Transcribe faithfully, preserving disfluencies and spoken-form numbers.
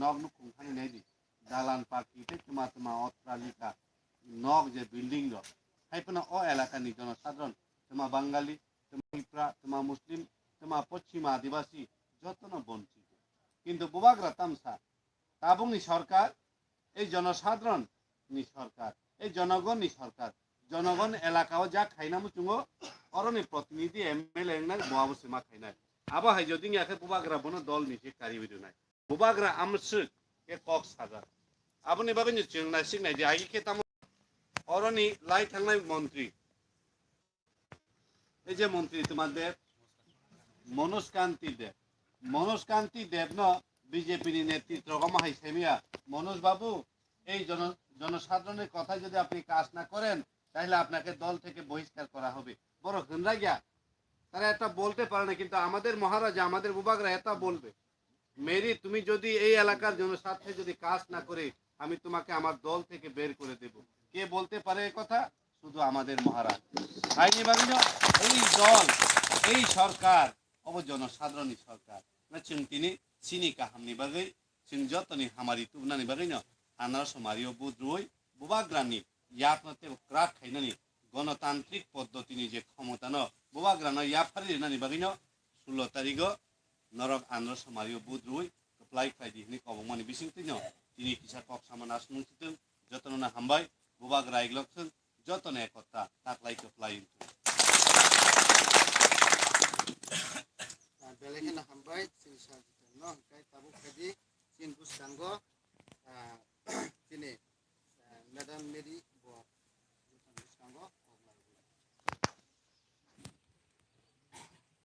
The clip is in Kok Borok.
nok nukhung thani naidi, dalan pakki tei tma tma otralika nok je building rok, hai phano o elakani jonosadharon tma Bangali, tma Tipra, tma Muslim, tma Poschima Adibasi jotono bonchit. Kintu bubagra tamsa, tabukni sorkar, ei jonosadharon ni sorkar, ei jonogon ni sorkar, jonogon elaka o ja khaina muchungo, oroni protinidhi M L A wngnai bo abo se ma khainai. Abo hai jodi ya khe bubagra bono dol ni se kariwi rwnai. Bubagra amswk khe kok sajak. Aboni bagwi no chwng naisik nai di, agi khe tamo oroni lai thangnai montri, ei je montri tma Deb, Manoj Kanti Deb, Manoj Kanti Deb no B J P ni netritro omo hai saimaya, Manoj babu, এই জন-, জনসাধারণের কথা যদি আপনি কাজ না করেন, তাহলে আপনাকে দল থেকে বহিষ্কার করা হবে। বড় হনরা গিয়া, তারা এটা বলতে পারে না, কিন্তু আমাদের মহারাজা, আমাদের বুবাগরা এটা বলবে, মেরি, তুমি যদি এই এলাকার জনস্বার্থে যদি কাজ না করে, আমি তোমাকে আমার দল থেকে বের করে দেব। কে বলতে পারে এ কথা? শুধু আমাদের মহারাজ। Haini bagwino ei dol, ei sorkar, obo jonosadharonni sorkar. Na chwng tini chini kahamni bagwi, chwng jotoni hamari tubunani bagwino anarso mario budrui bubagrani yakno tei kwrak khainani gonotantrik poddotini je khomotano bubagrano yaphari rinani bagwino sullo tarigo norok anarso mario budrui kwplai khlai di hwnwi kobongmani bisingtwino tini kisa kok samani aswk nung sitwng. Jotono no hambai, bubagra iglok thwng, jotono ekota taklai kwplai wngthung. Ah, belai kheno hambai, chini sir no hwnkhe tabuk khaidi, chini bwskango